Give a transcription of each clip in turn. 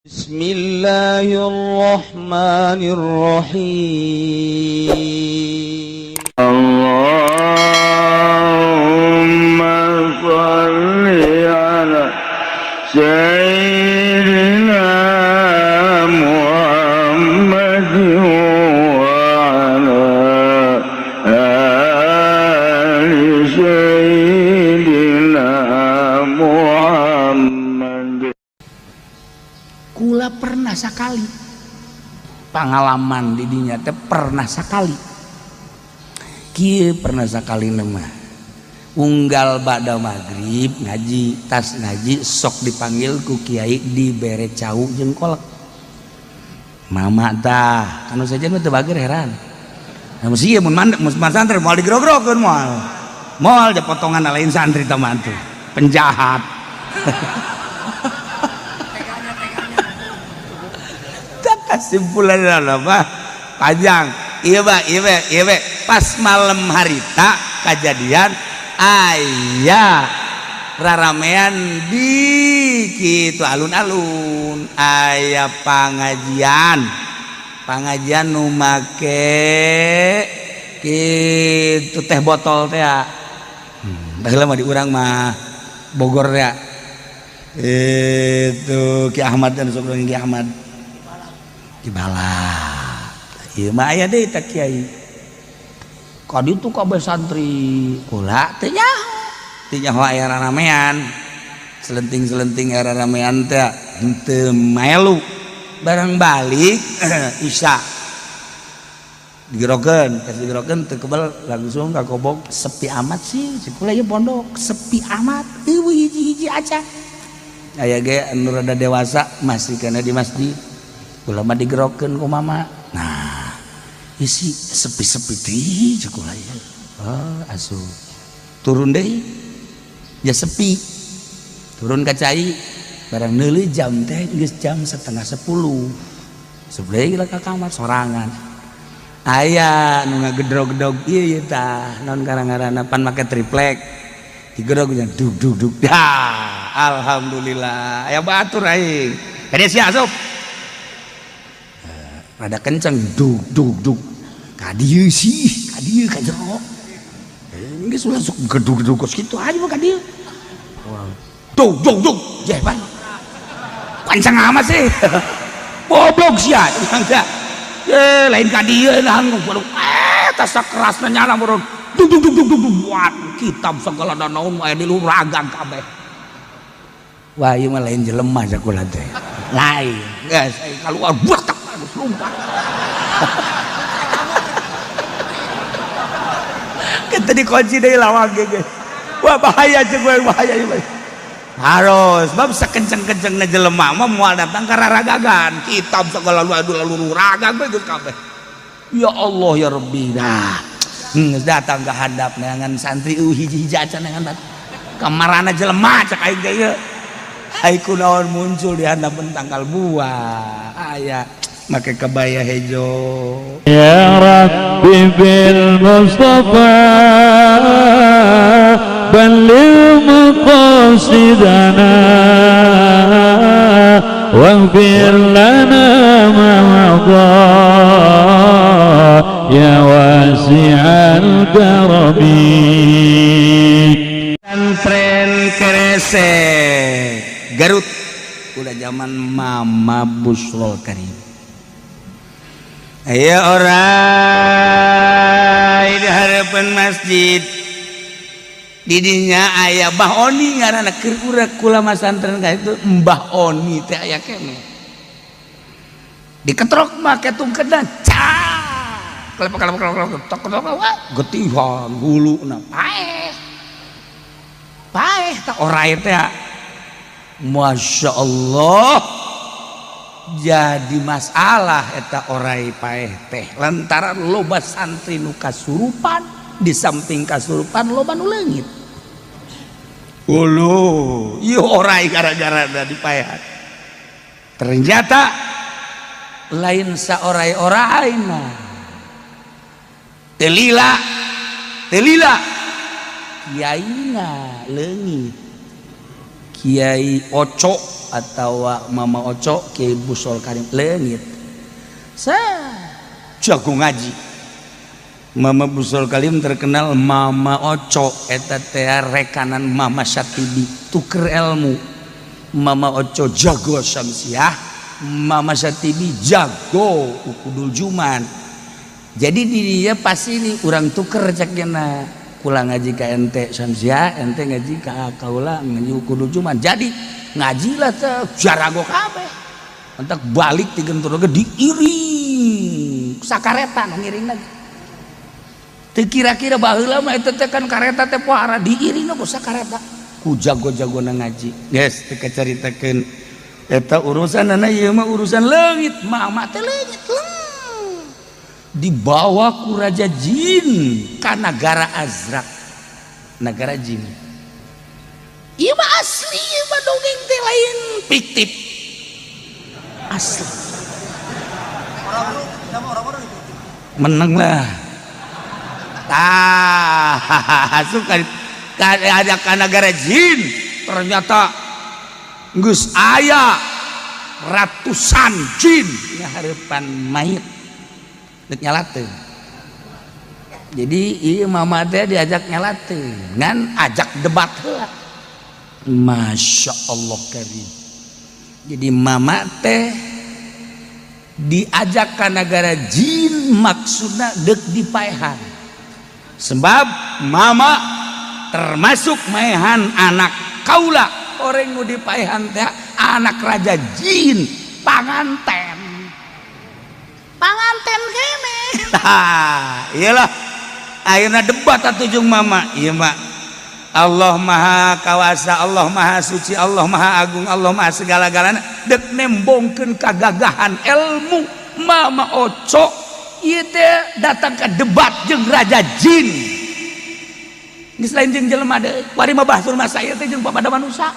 Bismillahirrahmanirrahim. Allahumma shalli ala sayyidina Muhammad wa ala ali sayyidina Muhammad. Kula pernah sekali pengalaman didinya teh, pernah sekali kieu, pernah sekali mah unggal ba'da maghrib ngaji, tas ngaji sok dipanggil ku kiai, dibere cau jeung kolek. Mama tah kanu saja mah teu bager, heran. Nah, mesti ieu mun mandek mun santri moal digrogro-grokeun, moal moal ja potongan lain santri tah mah tuh penjahat. Kesimpulan apa panjang iya pak, iya pak, iya pak. Pas malam harita kejadian ayah raramean di kitu alun-alun, aya pangajian, pangajian nu make kitu teh botol teh. Baheula mah di urang mah Bogor teh itu Ki Ahmad dan sok Ki Ahmad dibalap. Ieu mah aya deui teh kiai. Ka ditu kabeh santri kula teu nyaho. Teu nyaho aya raramean. Selenting-selenting aya raramean teh henteu maelu. Barang balik Isya. Digerokeun, tas digerokeun teu kebel langsung ka kobok, sepi amat sih. Cik kula ieu pondok sepi amat. Eueuh hiji-hiji aca. Aya ge anu rada dewasa masih kana di masjid. Kula mah digerokeun ku mama. Nah, isi sepi-sepi deui cek kula ieu. Oh, asup. Turun deui. Ya sepi. Turun ka cai, barang neuleuh jam teh geus jam 9:30. Sebelah ka kamar sorangan. Aya nu ngagedrog-gedrog ieu ieu tah, naon ngaran-ngaranna pan make triplek. Digedrog dug dug dug. Dah, alhamdulillah. Aya batur aing. Kadieu sia asup. Rada kenceng dug dug dug ka dieu sih, ka dieu ka jero geus ulah sok gedug-gedug kos kitu aja mah ka dieu dug dug dug jeh pan kenceng amat sih goblok sia ye lain ka dieu nah tas kerasna nyala meureun dug dug dug dug dug buat kitab segala naon aya di luhur ragang kabeh. Wah ieu mah lain jelema sakola teh lain geus kaluar buat lompat. Kita dikunci dari lawang ge. Wah bahaya jeung gue, bahaya ieu. Harus bab sakenceng-kencengna jelema mah moal datang ka raragagan. Kitab segala lalu ragang we geus kabeh. Ya Allah ya Rabbi. Nah, geus datang ka handap neangan santri hiji-hiji acan neangan kamarana jelema cek aing teh ieu. Ai kunaon muncul di handapeun tangkal buah. Aya make kebaya hejo. Ya Rabbi bil Mustafa balligh maqasidana waghfir lana ma madha ya wasi'al karami. Pesantren Kresek Garut udah zaman Mama Busrol Karim. Ayo orai di harapan masjid didinya aya Mbah Oni ngaranna keur urang kula masantren ka itu Mbah Oni teh aya keneh diketrok make tungkedan cak kelep kelep kelep tok tok getihan huluna paeh paeh tah orai teh. Masya Allah jadi masalah eta orai paeh teh lantaran loba santri nu kasurupan, di samping kasurupan loba nu leungit. Uluh, ieu orai gara-gara da dipaehan. Ternyata lain saorai-orai mah. Telila, telila. Kiaina leungit. Kiai Oco atau Mama Oco Kiai Busol Karim leungit. Sa jago ngaji. Mama Busol Karim terkenal Mama Oco eta teh rekanan Mama Syatibi tuker ilmu. Mama Oco jago Syamsiah, Mama Syatibi jago Ukudul Juman. Jadi di dia pasti ini urang tuker cekna kula ngaji ka ente Syamsiah, ente ngaji ka kaula ngaji Ukudul Juman. Jadi ngajilah teh jarago kabeh. Entak balik ti Gentur ge diiring sakareta nu ngiring lagi. Teu kira-kira baheula mah eta teh kan kareta teh pohara diiring ku sakareta. Ku jago-jagona ngaji. Geus teu kacaritakeun eta urusanana ieu mah urusan leungit, mama teh leungit leng. Dibawa ku raja jin ka nagara Azrak, nagara jin. Ieu mah asli, ieu mah dongeng teh lain fiktif. Asli. Menang lah. Tah, suka ada ka nagara jin, ternyata geus aya ratusan jin ngahareupan mayit. Dek nyalateun. Jadi ieu mama teh diajak nyalateun, ngan ajak debat heula. Masya Allah karim. Jadi mama teh diajak ka nagara jin maksudna dek dipaehan. Sebab mama termasuk maehan anak kaula, orang nu dipaehan teh anak raja jin, panganten. Panganten kene. Tah, iyalah. Ayeuna debat atuh jeung mama. Ieu mah Allah Maha Kawasa, Allah Maha Suci, Allah Maha Agung, Allah Maha segala-galana. Dek nembongkeun kagagahan ilmu Mama Oco ieu teh datang ke debat jeung raja jin. Geus lain jeung jelema deui. Wari mah batur mah saya teh jeung papada manusia.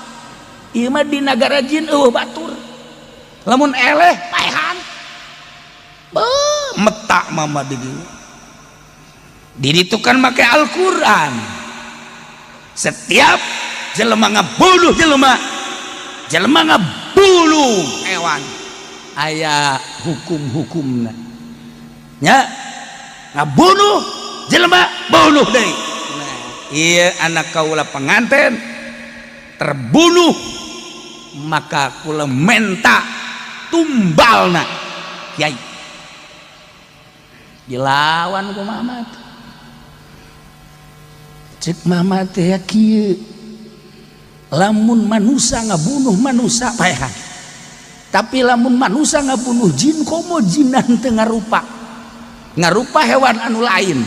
Ieu mah di nagara jin eueuh batur. Lamun eleh paehan. Beuh, metak mama di dieu. Di ditu kan make Al-Qur'an. Setiap jelema ngabunuh jelema, jelema ngabunuh hewan, aya hukum-hukumna. Nya ngabunuh jelema bunuh deui. Nah, ieu anak kaula pengantin terbunuh, maka kula menta tumbalna kiai. Dilawan ku mama. Cek mama teh kieu, lamun manusia ngabunuh manusia paehan, tapi lamun manusia ngabunuh jin komo jinan teu ngarupa, ngarupa hewan anu lain.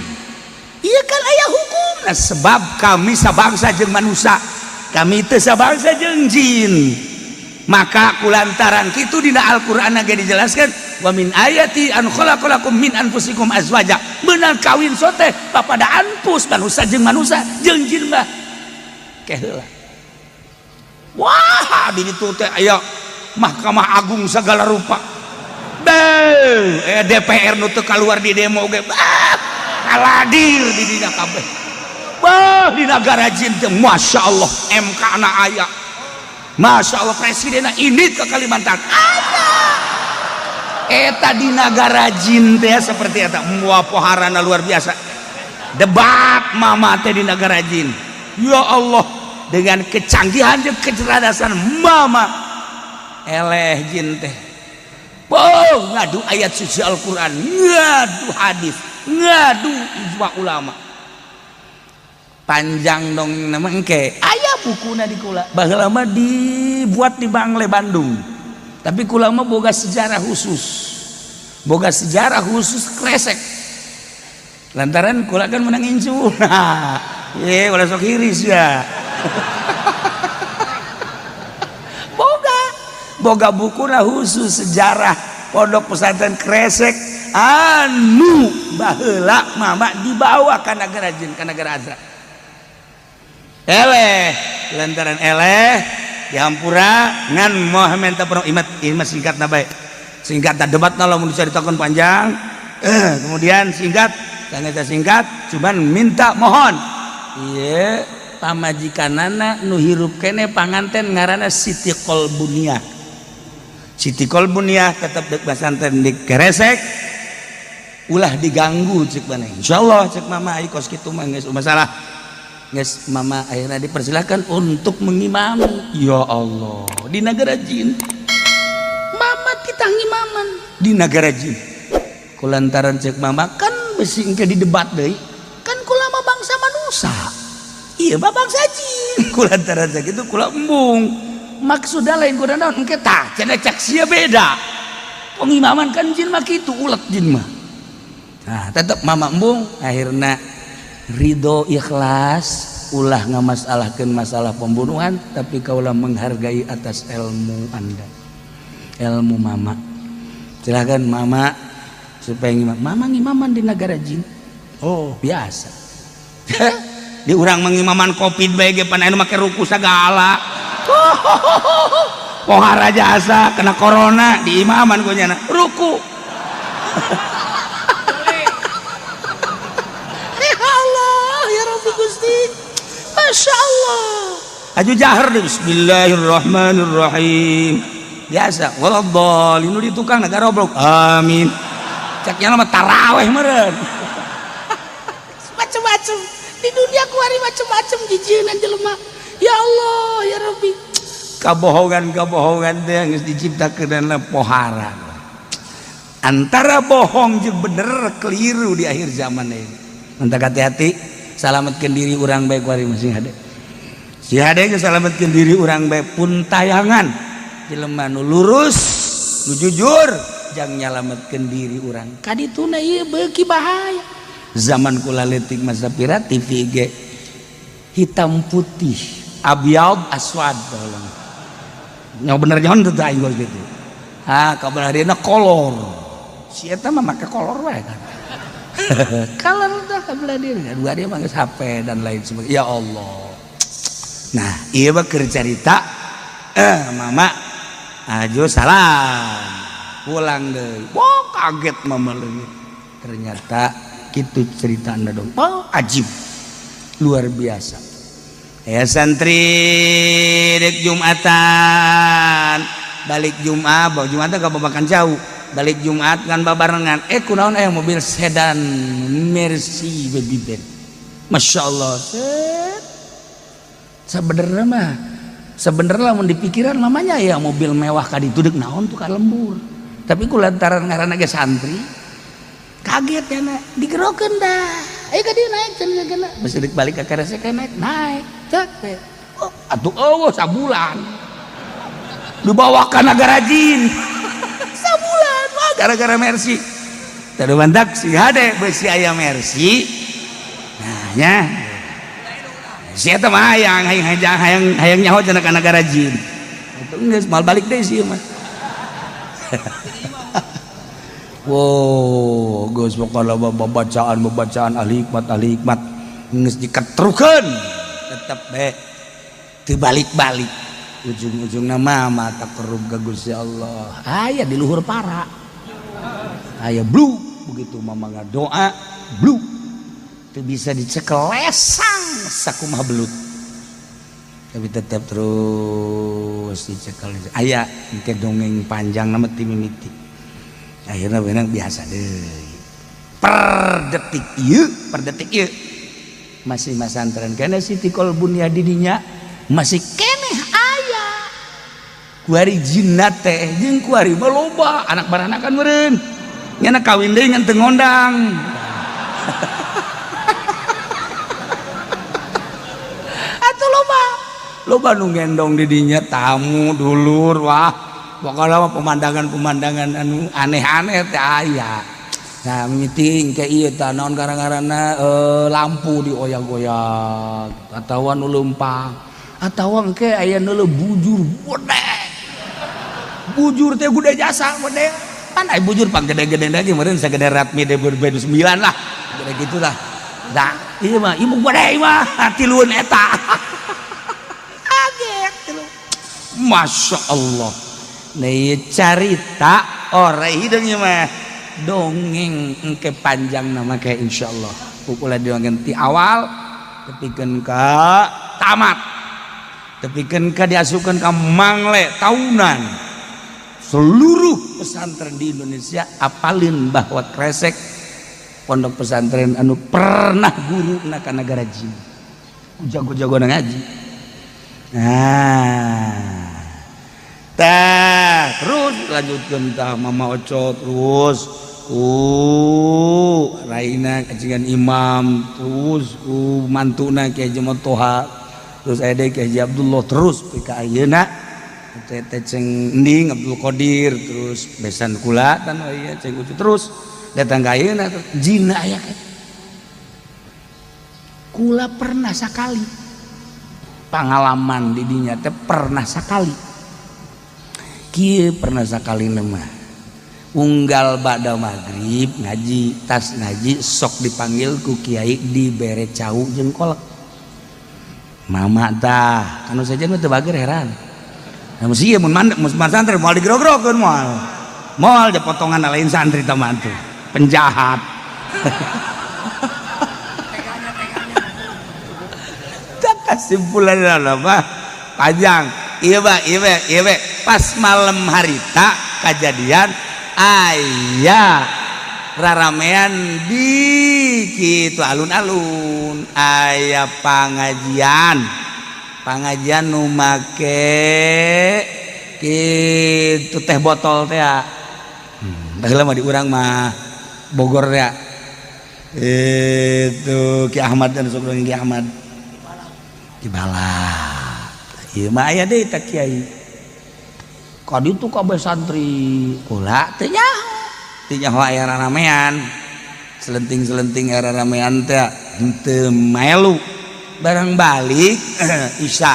Iya kan aya hukumna, sebab kami sabangsa jeung manusia, kami teu sabangsa jeung jin. Maka kulantaran kitu dina Al-Qur'an ge dijelaskan wa min ayati an khalaqalakum min anfusikum azwaja. Beunang kawin sote papada anfus manusia jeung manusia jeung jin mah keheula. Wah, di ditu teh aya Mahkamah Agung segala rupa. Beuh, DPR nu teu kaluar di demo ge. Bah, kaladir di dinya kabeh. Bah, di nagara jin teh Masya Allah MK na aya. Masya Allah presidenna ini ke Kalimantan. Aya. Eta di nagara jin teh seperti eta moal poharana luar biasa. Debat mama teh di nagara jin. Ya Allah, dengan kecanggihan dan kecerdasan mama eleh jin teh. Oh, ngadu ayat suci Al-Qur'an, ngadu hadis, ngadu ijma ulama. Panjang dong nama engke. Aya bukuna di kula. Baheula mah dibuat di Bangle Bandung. Tapi kula mah boga sejarah khusus. Boga sejarah khusus Kresek. Lantaran kula kan menang incu. Nah, ye ulah sok hiris ya. Boga boga bukuna khusus sejarah pondok pesantren Kresek anu baheula mama dibawa ka nagara jin, ka nagara Azra. Eleh lantaran eleh dihampura ngan moal menta penuh imat imat singkat na bae. Singkat debat na lamun dicaritakeun panjang. Kemudian singkat, sangat singkat, cuman minta mohon. Iya. Pamajikanana nu hirup keneh panganten ngaranna Siti Kolbuniah. Siti Kolbuniah tetep dek pasantren di Keresek, ulah diganggu cek maneh. Insyaallah cek mama ai kos kitu mah geus masalah. Geus mama akhirnya dipersilakan untuk mengimami. Ya Allah, di negara jin. Mama titah ngimaman di negara jin. Kulantaran cek mama kan besi engke didebat deui. Kan kula mah bangsa manusia. Iya mah bangsa jin. Kulantaran sakitu kula embung. Maksudna lain kuda naon engke tah cenah cek sia beda. Pengimaman kan jin mah kitu ulet jin mah. Nah, tetep mama embung akhirna ridho ikhlas ulah ngamasalahkeun masalah pembunuhan tapi kaulah menghargai atas ilmu Anda. Ilmu mama. Silakan mama supaya ngimam. Mama ngimaman di negara jin. Oh, biasa. Di urang mengimaman Covid bae ge pan anu make ruku sagala. Pohara jasa kena corona di imaman ku nyana ruku. Ya Allah, ya Rabbi Gusti. Masya Allah. Aju jahar deh, bismillahirrahmanirrahim. Biasa, waladhdallin di tukang negara goblok. Amin. Cak nya mah taraweh meureun. Macem-macem di dunia kuari macem-macem jijieun jelema. Ya Allah, ya Rabbi. Kabohongan-kabohongan teh geus diciptakeun pohara. Antara bohong jeung bener keliru di akhir zaman ini. Mantap hati-hati, salametkeun diri urang bae kuari masing hade. Si hade ge salametkeun diri urang bae pun tayangan. Jelema nu lurus, nu jujur, jang nyalametkeun diri urang. Kadituna ieu beuki bahaya. Zaman kula leutik masa pira TV ge hitam putih, abyad aswad tolong. Nya bener nyaon teu aing geus kitu. Ah, kabarina kolor. Si eta mah make kolor wae kan. Kolor tah kabelah diri. Dua dia mah geus HP dan lain sebagainya. Ya Allah. Nah, ieu mah keur carita mama ajo salam. Pulang deui. Wah, kaget mama leungit. Ternyata kitu cerita anda dong. Oh, ajib. Luar biasa. Ya santri dek Jumatan. Balik Jumat, bawa Jumatan ke babakan jauh. Balik Jumat kan babarengan. Kunaon aya mobil sedan Mercy baby Benz. Masya Allah. Sebenarnya mah sebenarnya lamun dipikiran mamanya ya mobil mewah ka ditu deuk naon tuh ka lembur. Tapi ku lantaran ngaranna ge santri kaget ya nak digerokeun dah. Ayo ka dieu naik cenah kena. Geus deuk balik ka Keresek naik naik. Cek we. Oh, atuh eueuh sabulan. Dibawa ka nagara jin. Sabulan wah gara-gara Mercy. Teu mantak si hade beusi aya Mercy. Nah nya. Si eta mah hayang hayang hayang hayang nyaho cenah ka nagara jin. Atuh geus moal balik deui sih mah. Wow, geus pokona bacaan-bacaan ahli hikmat geus diketrukeun tetep bae teu balik-balik. Ujung-ujungna mah takarrub ka Gusti Allah. Aya di luhur para. Aya blu begitu mama ngadoa blu teu bisa dicekel lesang sakumaha belut. Tapi tetap terus dicekel. Aya engke dongeng panjang nama ti mimiti. Akhirnya benang biasa deh. Per detik ieu masih masantren kene Siti Kolbunia didinya masih keneh aya. Kuari jinna teh jeung kuari mah loba anak baranakan meureun. Nyana kawin deui ngan teu ngondang. Atuh loba. Loba nu ngendong didinya tamu dulur wah. Pokoknya mah pemandangan-pemandangan anu aneh-aneh teh aya. Nah, mimiti ke ieu tah naon gara-garana lampu dioyak-oyak atawa nu leumpang atawa engke aya nu bujur gede. Bujur teh gede jasa gede. Pan aya bujur pang gede-gede lagi meureun sagede Ratmi 2009 lah. Gede gitulah. Nah, ieu mah ieu gede mah tilueun eta. Kaget tilu. Masya Allah. Nih carita ora hideung ieu mah dongeng engke panjang nama kayak insyaallah. Pukul dongeng ti awal tepikeun ka Tamat. Tepikeun ka diasupkeun ka Mangle tahunan. Seluruh pesantren di Indonesia apalin bahwa Kresek pondok pesantren anu pernah guru na ka nagara jin. Jago-jago ngaji. Nah, tah terus lanjutkeun tah Mama Oco terus ku raina kacingan imam terus ku mantuna Ki Haji Toha terus aya deui Ki Haji Abdullah terus ka ayeuna teh ceng Ending Abdul Qadir terus besan kula tan ieu ceng Ucu terus datang ka ayeuna jin aya kula pernah sakali pengalaman di dinya teh pernah sakali kieu pernah sakali mah unggal ba'da maghrib ngaji tas ngaji sok dipanggil ku kiai dibere cau jeung kolek mama tah kanu saja mah teu bager heran. Nah, mesti mun santri moal digrog-grogeun moal. Moal je potongan lain santri tah mah tuh. Penjahat. Tak kesimpulanna mah panjang. Ieu ba ieu we ieu we pas malam harita kajadian aya raramean di kitu alun-alun aya pangajian. Pangajian nu make kitu teh botol teh ya. Baheula mah di urang mah Bogor teh. Itu Ki Ahmad dan sok Ki Ahmad. Dibalap. Ieu mah aya deui teh kiai. Ka ditu kabeh santri kula teh nyaho. Teu nyaho aya raramean. Selenting-selenting aya raramean teh henteu maelu. Barang balik Isya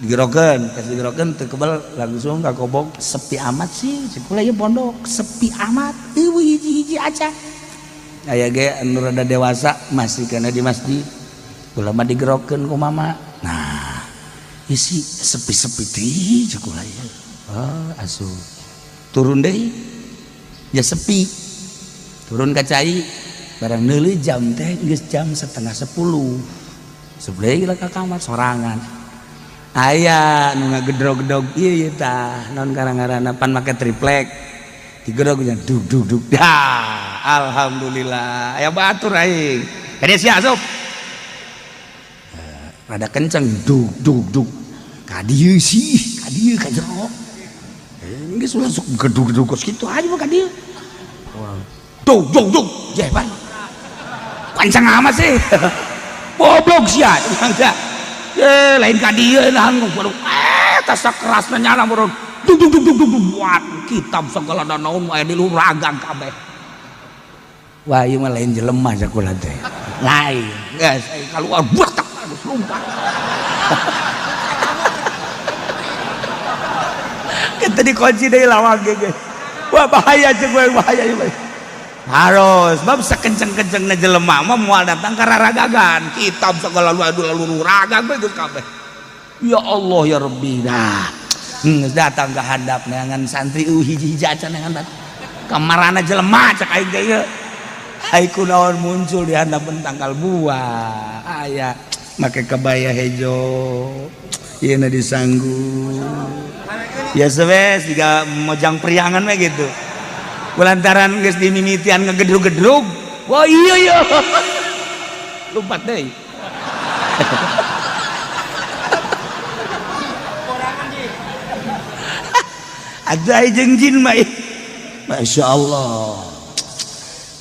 digerokeun, pas digerokeun teu kebel langsung ka kobok sepi amat sih cek kula ieu pondok sepi amat eueuh hiji-hiji acan aya ge anu rada dewasa masih kana di masjid kula mah digerokeun ku mama nah isi sepi-sepi teh cek kula ieu oh asup turun deui ya sepi turun ka cai barang neuleuh jam teh geus jam 9:30 sebelah ka kamar sorangan aya nu ngagedrog-gedrog ieu ieu tah naon ngaran-ngaranna pan make triplek digedrog nya dug dug dug dah alhamdulillah aya batur aing kadieu sia asup rada kenceng dug dug dug ka dieu sih ka dieu ka jero geus ulah sok gedug-gedug kos kitu aja mah ka dieu dug dug dug jeban kenceng amat sih goblok sia ye lain ka dieu nahan waduh tas kerasna nyala meureun dung dung dung dung dung buat kitab segala naon aya di luhur ragang kabeh wah ieu mah lain jelema sakola teh lain geus kaluar buat tak geus lumpat kita dikunci deui lawang ge wah bahaya jeung bahaya ieu harus bab sakenceng-kencengna jelema mah moal datang ka raragagan kitab segala lalu ragang bae geus kabeh ya Allah ya Rabbi dah geus datang ka handap neangan santri hiji-hiji acan neangan kamarana jelema cek aing teh ieu ai kunaon muncul di handapeun tangkal buah aya make kebaya hejo ieu na disanggu ya sebes jiga mojang priangan we gitu lantaran geus dimimitian ngegedrug-gedrug wah iya iya lompat deui ada jeung jin mah Masya Allah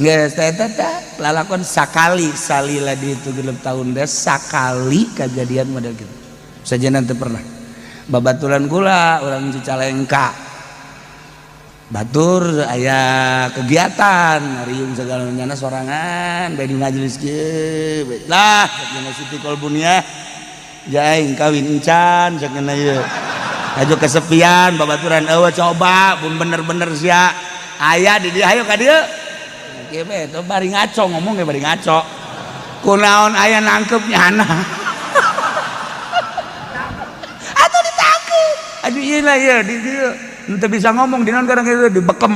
geus teh teh lalakon sakali salila di itu genep tahun deh sakali kejadian model gitu saja nanti pernah babatulan kula urang Cicalengka batur aya kegiatan riung segala nyana sorangan bae di majelis kieu lah cenah Siti Kolbunia jaing kawin encan cenah ieu aju kesepian babaturan eueuh coba pun bener-bener sia aya di dieu hayo ka dieu kieu bae teh bari ngaco ngomong ge bari ngaco kunaon aya nangkep nyana atuh ditangkep aduh ieu lah ieu di dieu ente bisa ngomong di non kadang itu dibekem.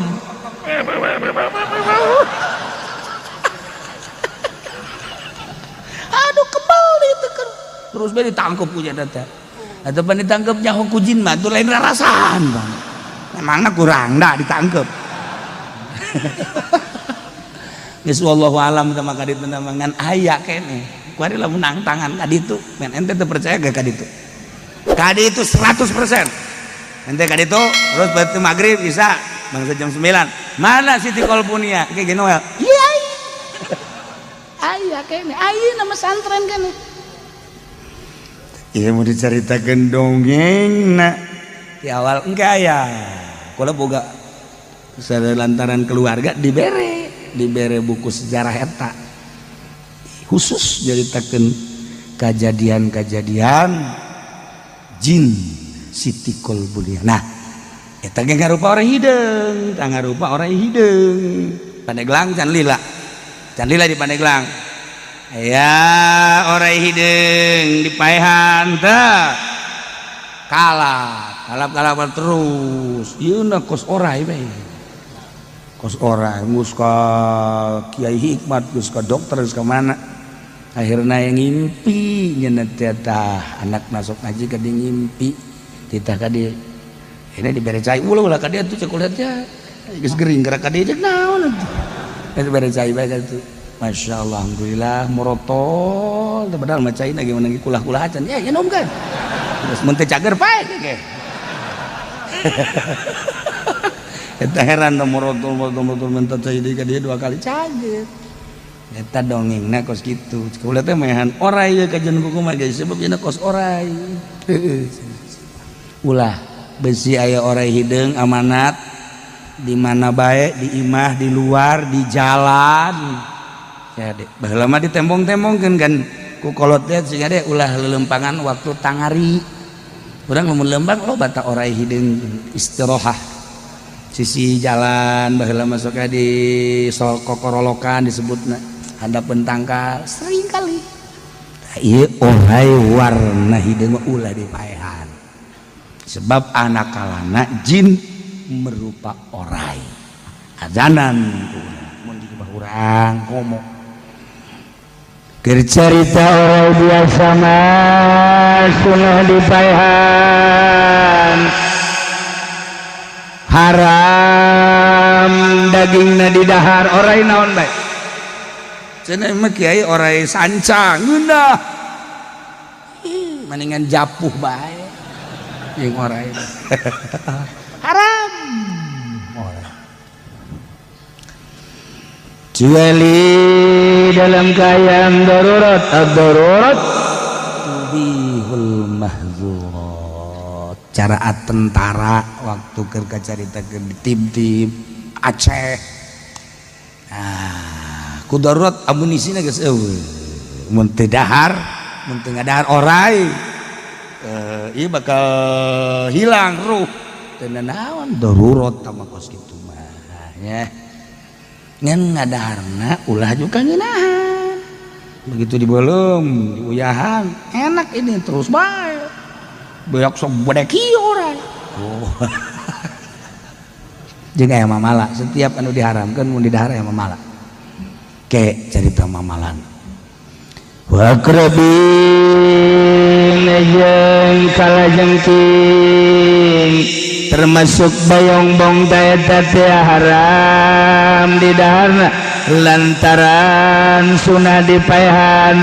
Aduh kebal itu kan. Terus bae ditangkep ku eta teh. Atau pan ditangkep nyaho ku jin mah tuh lain rarasaan, Bang. Emangna kurang dah ditangkep. Geus wallahu alam teh maka ditu ngan aya keneh. Kuari lamun nangtangan ka ditu, men ente teu percaya gak ka ditu. Ka ditu 100%. Ente ka ditu terus batu maghrib bisa bangsa jam 9. Mana Siti Kolpunia? Kayak gini Noel. Iya. Aya keneh, ayeuna mah santren keneh. Iya mau diceritakan dongeng nak di awal enggak ya. Kalau boga lantaran keluarga dibere buku sejarah eta khusus nyaritakeun kejadian-kejadian jin Siti Kolbunia. Nah, eta ge ngarupa orang hideung, tah ngarupa orang hideung. Pandeglang can lila. Can lila di Pandeglang. Ya orang hideung dipaehan teh. Kalah, kalap-kalapan terus. Ieu na kos orai bae. Kos orai geus ka Kiai Hikmat, geus ka dokter, geus ka mana. Akhirna yang ngimpi nyeuna teh tah anak masuk ngaji ka di ngimpi titah ka di ini dibere cai ulah ulah ka dia tuh cek ulah teh geus gering gerak ka dia cek naon atuh. Geus bere cai bae ka ditu. Masya Allah, alhamdulillah morotol teh padahal mah caina gimana kulah-kulah acan ya ya nom kan. Terus mun teu cager pae ge. Eta heran teh morotol morotol morotol minta cai deui ka dia dua kali cager. Eta dongengna kos kitu. Kula teh maehan orai ye kajian kuku mah geus sebab cenah kos orai. Ulah besi aya orai hideung amanat di mana bae, di imah, di luar, di jalan. Ya dek, baheula mah ditembong-tembongkeun kan ku kolot teh siga deh ulah lelempangan waktu tangari. Urang lamun lembang loba ta orai hideung istirahat. Sisi jalan baheula masuk di kokorolokan disebutna handapeun tangkal sering kali. Ieu orai warna hideung mah ulah dipaehan. Sebab anak kalana jin merupa orai. Azanan mun di urang komo. Keur carita orai biasa mah sunah dipaehan. Haram dagingna didahar orai naon bae. Cenah mah kiai orai sanca ngeunah. Mendingan japuh bae. Jeung orai. Haram. Orai. Kecuali dalam keadaan darurat, ad-darurat tubihul mahzurat. Cara tentara waktu keur kacaritakeun di tim-tim Aceh. Nah, ku darurat amunisina geus eueuh. Mun teu dahar, mun teu ngadahar orai, ieu bakal hilang ruh. Teu naon darurat tah mah kos kitu mah nya. Ngan ngadaharna ulah juga ngeunahan. Begitu dibeuleum, diuyahan, enak ini terus bae. Beak sok bedek kieu orai. Oh. Jeung aya mamala, setiap anu diharamkeun mun didahar aya mamala. Ke carita mamalan. Wa aqrabin jeung kalajengking termasuk bayongbong eta teh haram didaharna lantaran sunah dipaehan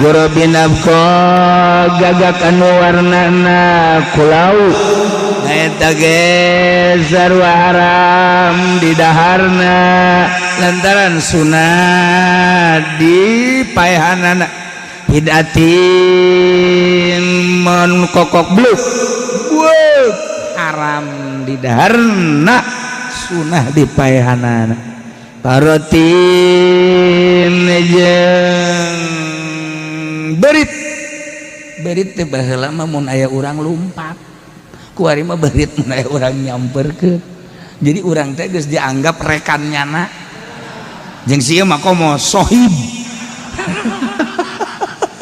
gurobin abqa gagak anu warnana kulau eta ge sarua haram didaharna lantaran sunah dipaehanana hidatin mun kokok bluk haram didaharna sunah dipaehanana parotin jeung berit berit teh baheula mah mun aya urang lumpat kuari mah berit mun aya urang nyamperkeun. Jadi urang teh geus dianggap rekan nyana jeung si ieu mah komo sohib.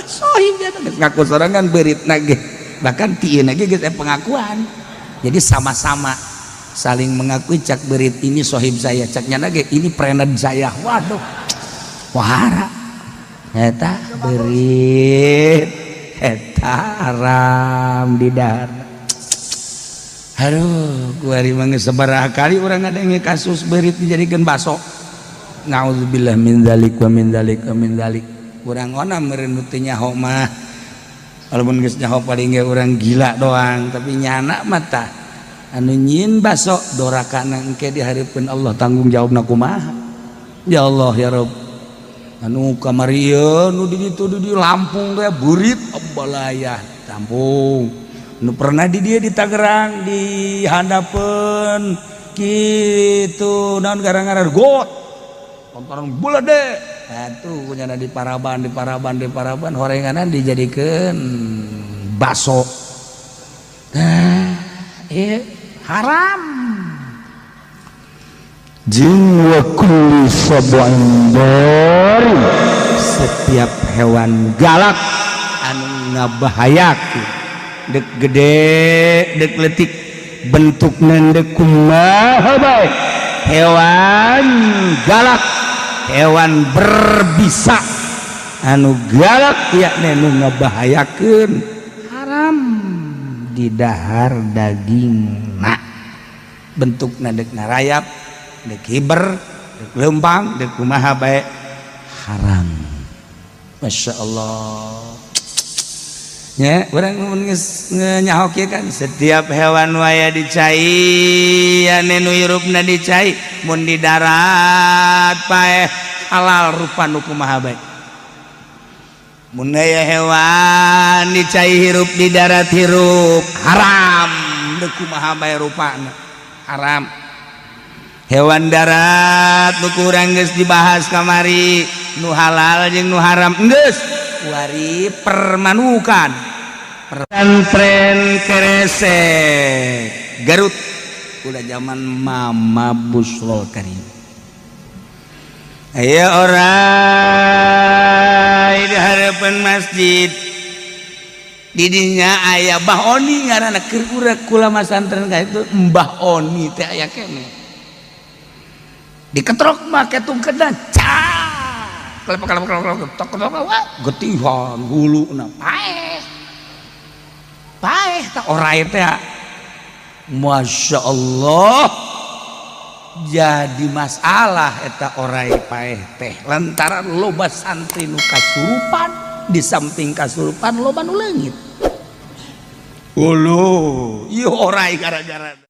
Sohib ya geus ngaku sorangan beritna ge, bahkan ti ieu ge geus aya pengakuan. Jadi sama-sama saling mengakui cak berit ini sohib saya, cak nyana ge ini prened saya. Waduh, wahara eta berit. Eta haram di dahar. Aduh, kuari mah geus sabaraha kali urang ngadenge kasus beurit dijadikeun baso. Naudzubillah min dzalik wa min dzalik wa min dzalik. Urang ona meureun nu teu nyaho mah. Walaupun geus nyaho, paling ge urang gila doang, tapi nyana mah tah anu nyieun baso dorakana engke di hareupeun Allah tanggung jawabna kumaha? Ya Allah, ya Rabb. Anu kamari ieu nu di ditu, di Lampung teh, beurit ambalaya Lampung. Nu pernah di dieu, di Tangerang, di handapeun kitu, naon gara-gara got lantaran bulade atuh kunyana di paraban, di paraban, di paraban, horenganan dijadikeun baso. Nah, haram. Jeung wa kulli sab'in darim. Setiap hewan galak anu ngabahayakeun, dek gede dek letik, bentukna dek kumaha bae, hewan galak, hewan berbisa anu galak yakni nu ngabahayakeun, haram didahar dagingna. Bentukna dek narayap, dek hiber, dek lempang, dek kumaha bae, haram. Masya Allah ya, urang mun geus nyaho kieu kan, setiap hewan waya di cai anu nu hirupna di cai, mun di darat paeh, halal rupa nu kumaha bae. Mun aya hewan di cai hirup, di darat hirup, haram, deuk kumaha bae rupana haram. Hewan darat nu kurang geus dibahas kamari, nu halal jeung nu haram geus wari permanukan. Pesantren Keresek Garut udah zaman Mama Busrol Karim. Aya orang di hadapan masjid, didinya aya Mbah Oni ngaranna. Keur urang kula masantren ka itu, Mbah Oni teh aya keneh. Diketrok make tungkedan, cak kelep kelep kelep kelep, tok tok, wah, getihan huluna, paeh paeh tak orai teh. Masya Allah, jadi masalah eta orai paeh teh lantaran loba santri nu kasurupan. Di samping kasurupan, loba nu leungit. Ulu, ieu orai gara-gara